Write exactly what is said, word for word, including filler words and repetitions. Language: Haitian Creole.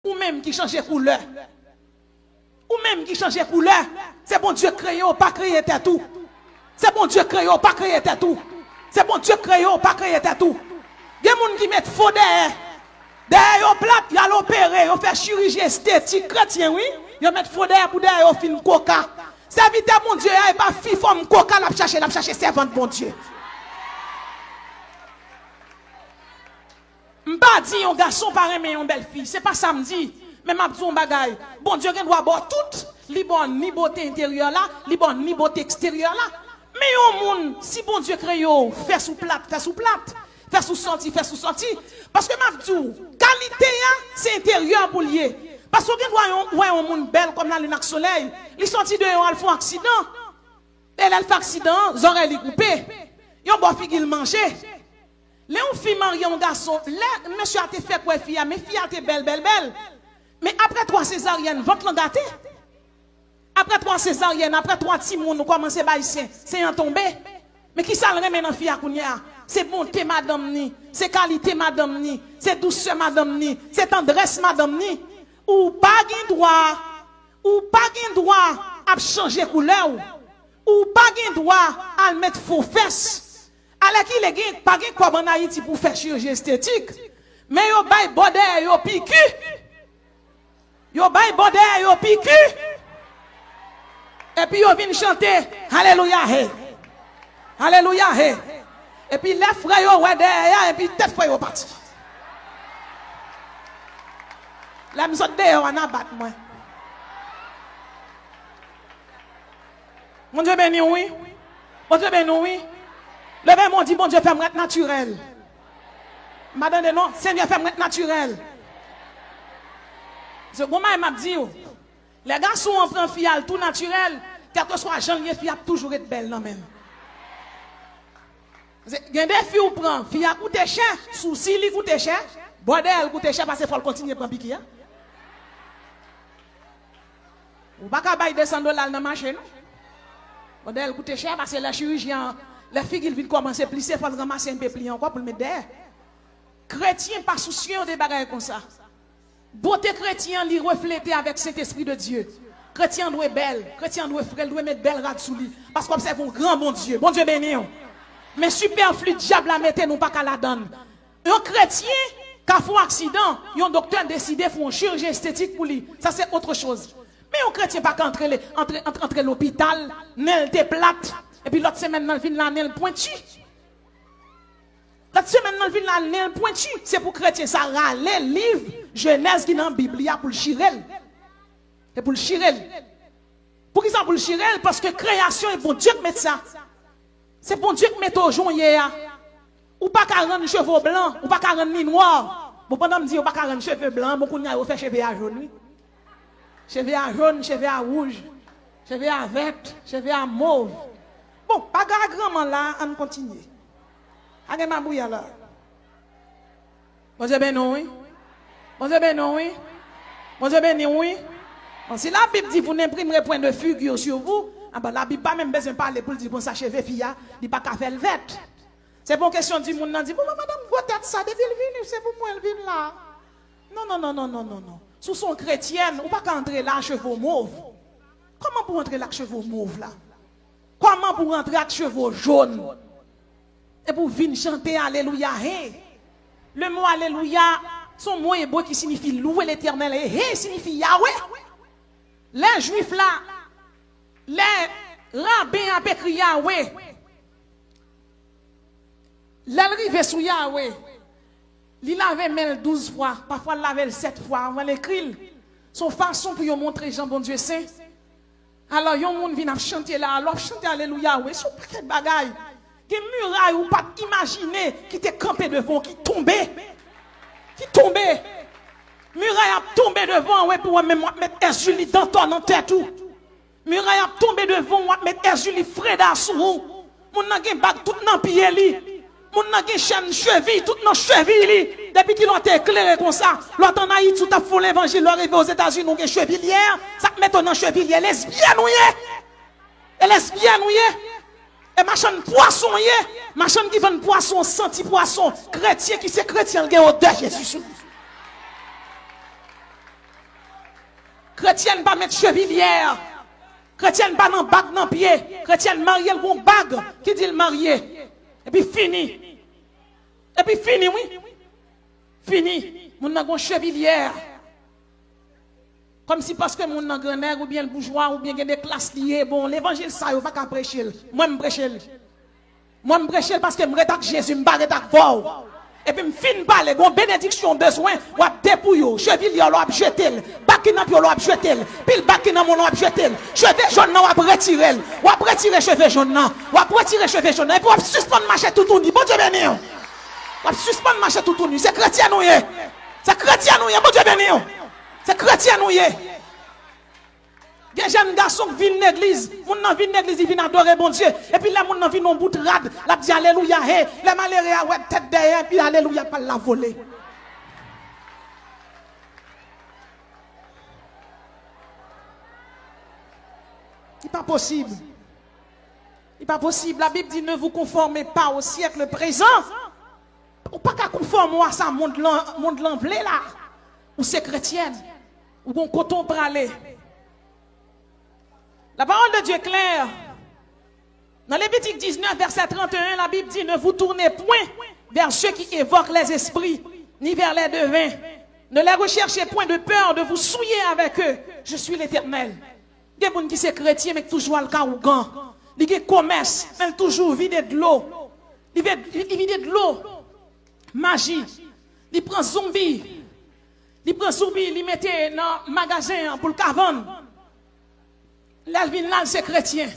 Ou menm ki chanje koulè. Ou menm ki chanje koulè. Se Bondye k kreye w, pa kreye tèt ou. Se Bondye k kreye w, pa kreye tèt ou. Se Bondye k kreye w, pa kreye tèt ou. Gen moun ki met fo dèyè. Dèyè yo plat, y al opere, yo fè chiriji estetik, kretyen wi. Yo met fo dèyè pou dèyè yo fin koka. Sèvitè Bondye a, e pa fi fòm koka l ap chache, l ap chache sèvant Bondye. M pa di yon gason pa renmen yon bèl fi, se pa sa m di. Men m ap di w yon bagay, Bondye gen dwa ba w tout, li ba w ni bote enteryè la, li ba w ni bote eksteryè la. Men yon moun, si Bondye kreye w, fès ou plat, fès ou plat, fès ou sòti, fès ou sòti. Paske m ap di w, kalite a, se enteryè pou l ye. Paske w gen dwa yon, wè yon moun bèl kòm lalin ak solèy, li sòti deyò al fè yon aksidan. E lè l fè aksidan an, zòrèy li koupe. Yon bò figi l manje. Lè yon fi marye yon gason, lè mesye a te fèk wè fi a, men fi a te bèl, bèl, bèl. Men apre twa sezaryèn, vant lan gate. Apre twa sezaryèn, apre twa timoun, ou kòmanse bay sen, sen an tonbe. Men ki sa l renmen nan fi a kounye a? Se bonte madanm ni, se kalite madanm ni, se dousè madanm ni, se tandrès madanm ni. Ou pa gen dwa, ou pa gen dwa ap chanje koulè w. Ou pa gen dwa al met fo fès. Alèkile gen, pa gen kòb ann Ayiti pou fè chiriji estetik. Men yo bay bò dèyè yo piki. Yo bay bò dèyè yo piki. Epi yo vin chante, alelouya he. Alelouya he. Epi lè frè yo wè dèyè a, epi tèt frè yo pati. Lè m sot deyò a, n a bat mwen. Bondye beni w wi. Bondye beni w wi. Leve men w, di, Bondye, fè m ret natirèl. M pa tande non. Senyè, fè m ret natirèl. Se bon bagay m ap di w. Lè gason an pran fi a, l tou natirèl, kèlkeswa jan l ye, fi a ap toujou ret bèl nan men l. Gen de fi ou pran, fi a koute chè, sousi li koute chè, bò dèyè l koute chè, paske fò l kontinye pran piki a. Ou pa ka bay de san dola l nan mache non. Bò dèyè l koute chè, paske lè chirijyen an, lè figi l vin kòmanse plise, fò l ranmase enpe pli ankò pou l met dèyè. Kretyen pa sousye yo de bagay konsa. Bote kretyen an, li reflete avèk Sentespri de Dye. Kretyen an dwe bèl, kretyen an dwe fre, l dwe met bèl rad sou li. Paske w ap sèvi yon gran Bondye. Bondye beni w. Men sipèfli dyab la mete nou pa ka ladann. Yon kretyen ka fè yon aksidan, yon doktè deside fè yon chiriji estetik pou li. Sa se otre choz. Men yon kretyen pa ka antre, antre, antre, antre lopital, nen l te plat, epi lòt semèn nan l vin la, nen l pwenti. Lòt semèn nan, l vin la, nen l pwenti. Se pou kretyen sa rale liv Jenèz ki nan Bib li a pou l chire l. Se pou l chire l. Poukisa pou l chire l? Paske kreyasyon e Bondye k met sa. Se Bondye k mete w jan w ye a. Ou pa ka rann cheve w blan, ou pa ka rann li nwa. Bon, pandan m di yo pa ka rann cheve blan, bon, kounye a yo fè cheve a jòn, wi. Cheve a jòn, cheve a wouj, cheve a vèt, cheve a mov. Bon, pa gen agranman la, ann kontinye. Pa gen mabouya la. Bondye beni w, wi. Bondye beni w, wi. Bondye beni w, wi. Bon, si Labib di, vous n'imprimerez point de figure sur vous, anben Labib pa menm bezwen pale pou l di konsa cheve fi a, li pa ka fè l vèt. Se pa yon kesyon di moun nan di, bon, madanm gwo tèt sa, depi l vini, se pou mwen l vin la. Non, non, non, non, non, non, non. Si w se yon kretyèn, ou pa ka antre la ak cheve w mov. Kòman pou w antre la ak cheve w mov la? Kòman pou w antre ak cheve w jòn? Epi w vin chante alelouya, he. Le mo alelouya, se yon mo ebre ki siyifi louer l'Éternel, e he siyifi Yawe. Lè Jwif la, lè raben an ap ekri Yawe, lè l rive sou Yawe, li lave men l douz fwa, pafwa l lave l sèt fwa anvan l ekri l. Se yon fason pou yo montre jan Bondye sen. Alò, yon moun vin ap chante la, alò, ap chante alelouya, wi, se yon pakèt bagay. Gen miray ou pa t imajine ki te kanpe devan w, ki tonbe. Ki tonbe. Miray ap tonbe devan w, epi w menm w ap met èzili dantò nan tèt ou. Miray ap tonbe devan w, w ap met èzili freda sou ou. Moun nan gen bag tout nan pye li. Moun nan gen chèn cheviy tout nan cheviy li. Depi kilè w te eklere konsa? Lè w t ann Ayiti, w t ap fè levanjil, lè w rive Ozetazini, w gen chevilyè. Sa k mete w nan chevilyè? Lesbyèn ou ye. E lesbyèn ou ye. E machann pwason w ye. Machann ki vann pwason, santi pwason. Kretyen ki se kretyen, l gen odè Jezi sou li. Kretyèn pa met chevilyè. Kretyèn pa nan bag nan pye. Kretyèn marye, l gon bag ki di l marye. Epi fini. Epi fini, wi. Fini. Moun nan gon chevilyè. Kòmsi paske moun nan grannèg oubyen l boujwa oubyen gen de klas li ye, bon, levanjil sa yo pa ka preche l. Mwen, m preche l. Mwen, m preche l paske m ret ak Jezi, m pa ret ak vòw. Epi m fin pale, gon benediksyon w bezwen, w ap depouye w. Chevilyè w la, w ap jete l. Bag ki nan pye w la, w ap jete l. Pil bag ki nan men w la, w ap jete l. Cheve jòn nan, w ap retire l. W ap retire cheve jòn nan. W ap retire cheve jòn nan. Epi w ap sispann mache toutouni. Bondye beni w. W ap sispann mache toutouni. Se kretyèn ou ye. Se kretyèn ou ye. Bondye beni w. Se kretyèn ou ye. Gen jèn gason k vin legliz, moun nan vin legliz, li vin adore Bondye. Epi lè moun nan vin yon bout rad, l ap di alelouya, he. Lè malere a wè tèt dèyè, epi alelouya pa l la vole. Li pa posib. Li pa posib. Labib di, ne vous conformez pas au siècle présent. Ou pa ka konfòme w a sa mond lan, mond lan vle la. Ou se kretyèn. Ou gon kote w prale. La parole de Dieu est claire. Dans Lévitique dix-neuf, verset trente et un, la Bible dit, ne vous tournez point vers ceux qui évoquent les esprits, ni vers les devins. Ne les recherchez point de peur de vous souiller avec eux. Je suis l'Éternel. Gen moun ki se kretyen, men ki toujou al ka ougan. Li gen komès, men l toujou vide dlo. Li vide, li vide dlo. Maji. Li pran zonbi. Li pran zonbi, li mete nan magazen an pou l ka vann. Lè l vin la, l se kretyen.